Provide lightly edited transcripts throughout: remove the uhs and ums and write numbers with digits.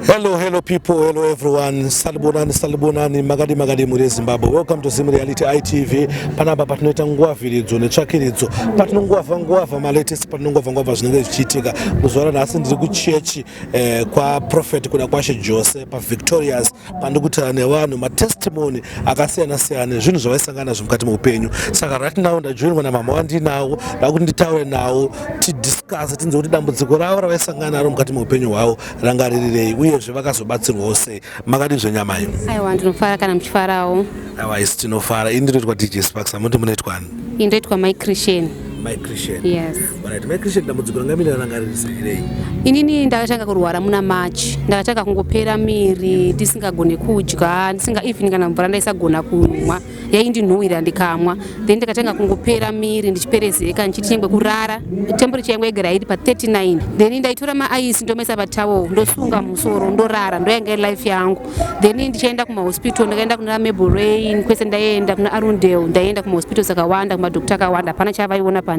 Hello, hello people, hello everyone. Salibonani, salibonani, makadi makadi muri Zimbabwe. Welcome to Zim Reality ITV. Panapa patinoita ngwavhiridzo netsvakiridzo. Patinongwavha ngwavha malatest, patinongwavha ngwavha zvinenge zvichiitika. Muzuva ranhasi ndiri kuchechi eh, kwa Prophet Kudakwashe Jose pa Victorious pandikutaura nevanhu matestimony akasiyana siyana zvinhu zvavaisangana nazvo mukati meupenyu. Saka right now ndajoinwa namama wandinawo, ndakuti nditaure nawo tidiscuss tinzwe kuti dambudziko ravo ravaisangana naro mukati meupenyu hwavo ranga riri rei uyezve vakazobatsirwawo sei. Makadii zvenyama imi? Aiwa, ndinofara kana muchifarawo. Aiwa, isu tinofara. Ini ndinoitwa DJ Sparks, amuti munoitwa ani? Ini ndoitwa Mai Christian. Mai Christian. Yes. Alright, Mai Christian, dambudziko ranga mira ranga riri sei rei? Inini ndakatanga kurwara muna March. Ndakatanga kungopera miri, ndisingagone kudya, ndisinga even kana mvura ndaisagona kumwa. Yaindinhuwira ndikamwa. Then ndakatanga kungopera miri ndichiperezeka ndichiti nyangwe kurara. Temperature yangu yaigara iri pa 39. Then ndaitora maaisi ndomesa patowel, ndosunga musoro, ndorara, ndoyanga iri life yangu. Then ndichaenda kumahospital, ndakaenda kuna Mabelreign, kwese ndaienda kuna Arundel, ndaienda kumahospitals akawanda, kumadokta akawanda, hapana chavaiona pandiri.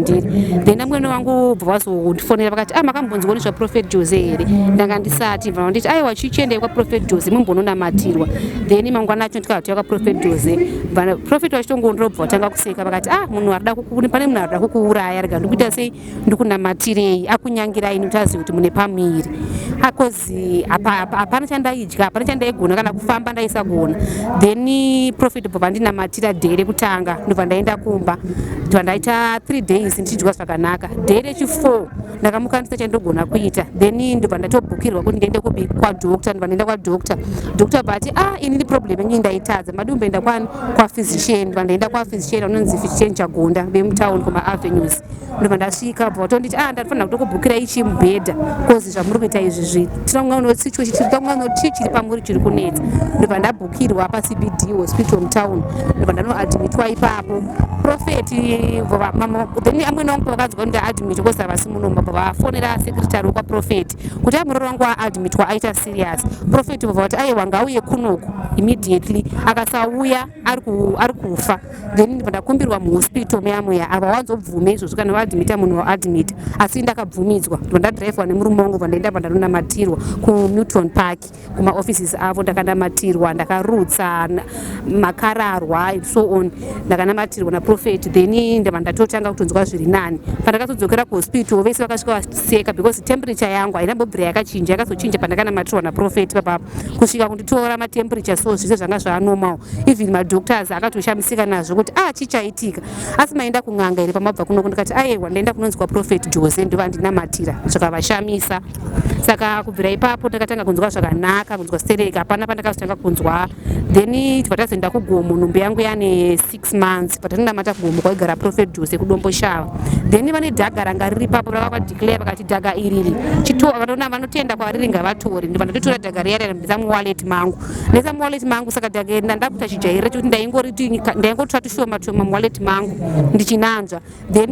Then amwene wangu bva vazondifonera vakati, ah, makambonzwa nezva Prophet Jose here? Ndanga ndisati. Bva vanditi, aiwa, chichiendai kwaProphet Jose mumbononamatirwa. Then mangwana acho ndikati kwaProphet Jose, Prophet vachitongondobva vatanga kuseka vakati, ah, munhu arida pane munhu arida kukuuraya, rega ndikuita sei, ndikunamatirei, akunyangirai nekuti azive kuti mune pamiri. Akozi hapana chandaidya, hapana chandaigona, kana kufamba ndaisagona. Then Prophet bva vandinamatira day rekutanga, ndobva ndaenda kumba, ndobva ndaita 3 days ndichidya zvakanaka. Day rechi4 ndakamuka ndisina chandogona kuita. Then ndobva ndatobhukirwa kuti ndiende kupi, kwadoctor. Ndobva ndaenda kwadoctor, doctor bva ati, ah, inini problem yenyu ndaitadza, madumboenda kwani, kwaphysician. Ndobva ndaenda kwaphysician anonzi Physician Chagonda vemutown kuma-avenues. Ndobva ndasvika, bva vatonditi, ah, ndafanira kutokubhukira ichi mubhedha, kozi zvamuri kuita izvi tinoona chiri pamuri chiri kunetsa. Ndobva ndabhukirwa paCBD Hospital mutown, ndobva ndanoadmitwa ipapo. Prophet, then amwene wangu pavakanzwa kuti ndaadmitwa, kozi havasi muno, bva vafonera secretary wekwaProphet kuti amuroro wangu aadmitwa, aita serious. Prophet bva vati, aiwa, ngauye kunoku immediately, akasauya ari kufa. Then ndibva ndakumbirwa muhospital muya muya, ava wanzobvume izvozvo kana vaadmita munhu waadmita, asi ndakabvumidzwa. Ndibva ndadhiraivhwa nemurume wangu, bva ndaenda, bva ndanonamatirwa kuNewton Park kumaoffices avo. Ndakanamatirwa, ndakarutsa makararwa and so on. Ndakanamatirwa naProphet, then ndabva ndatotanga kutonzwa zviri nani. Pandakatodzokera kuhospital, vese vakasvika vaseka because temperature yangu haina mbobvira yakachinja. Yakazochinja pandakanamatirwa naProphet papapo. Kusvika kunditora matemperature, so zvese zvanga zvanormal. Even madoctors akatoshamisika nazvo kuti, ah, chichaitika, asi maenda kun'anga here pamabva kunoko? Ndikati, aiwa, ndaenda kunonzi kwaProphet Jose, ndovandinamatira, zvikavashamisa. Saka kubvira ipapo ndakatanga kunzwa zvakanaka, kunzwa stereka, hapana pandakazotanga kunzwa. Then tibva tazoenda kugomo, nhumbu yangu yane 6 months. Patanonamata kugomo kwaigara Prophet Jose kuDomboshava, then vane dhaga ranga riri papo ravakadeclare, vakati dhaga iriri vanotenda kwariri ngavatore. Ndibva ndatotora dhaga riya riya, ndisa muwallet mangu, ndaisa muwallet mangu. Saka dhaga iri ndandakuita chijairiro chekuti ndaingotora tushoma tushoma muwallet mangu ndichinanzva. Then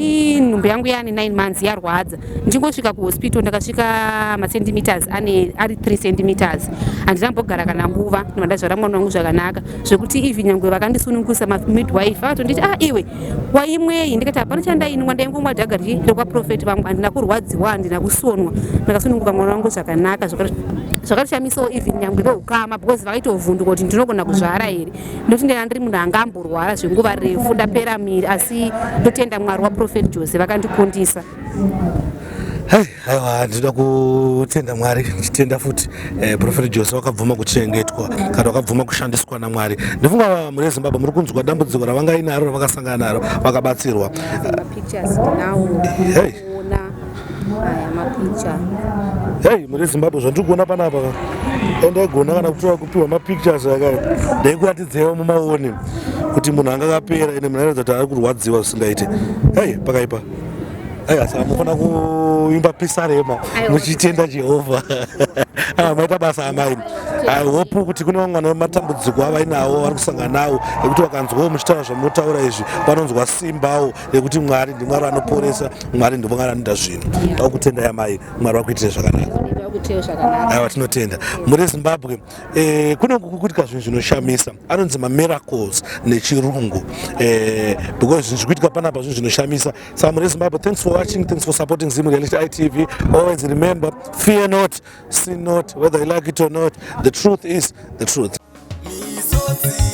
nhumbu yangu yane 9 months yarwadza. Ndichingosvika kuhospital, ndakasvika macentimeters ane ari 3 centimeters. Handina mbogara kana nguva, ndobva ndazvara mwana wangu zvakanaka, zvekuti even nyangwe vakandisunungusa mamidwife vakatonditi, ah, iwe waimwei? Ndikati hapana chandainwa, ndaingomwa dhaga rekwaProphet vangu. Handina kurwadziwa, handina kusonwa, ndakasununguka mwana wangu zvakanaka. Zvakatishamisawo even nyangwe veukama, because vakaitovhunduka kuti ndinogona kuzvara here, ndokuti ndanga ndiri munhu anga amborwara zvenguva refu, ndapera miri. Asi ndotenda Mwari waProphet Jose, vakandikundisa. Hai, aiwa, ndinoda kutenda Mwari, ndichitenda futi Prophet Jose wakabvuma kuchengetwa kana wakabvuma kushandiswa naMwari. Ndifunga muri Zimbabwe muri kunzwa dambudziko ravangainaro ravakasangana naro, vakabatsirwa. Mapictures ndinawo. Hey. Kuona aya mapicture. Hei, muri Zimbabwe, zvandiri kuona panapa, endaigona kana kutora kupiwa mapictures akai, ndaikuratidzaiwo mumaone kuti munhu anga akapera, ende munhu airatidza kuti ari kurwadziwa zvisingaite. Hei, pakaipa. Aiwa, saka munofanira kuimba pisarema muchitenda Jehovha. Ah, maita basa amai. I hope kuti kune vamwe vane matambudziko avainawo vari kusangana nawo, ekuti vakanzwawo muchitaura zvamunotaura izvi, vanonzwa simbawo rekuti Mwari ndiMwari anoporesa, Mwari ndiMwari anoita zvinhu. Ndakutendai amai, Mwari vakuitire zvakanaka. Vakuitewo zvakanaka. Aiwa, tinotenda. Muri Zimbabwe, kune kuitika zvinhu zvinoshamisa, anonzi mamiracles nechirungu, because zvinhu zviri kuitika panapa zvinhu zvinoshamisa. Saka muri Zimbabwe, thanks for watching, thanks for supporting Zim Reality ITV. Always remember, fear not, sin not, whether you like it or not, the truth is the truth. Misodzi.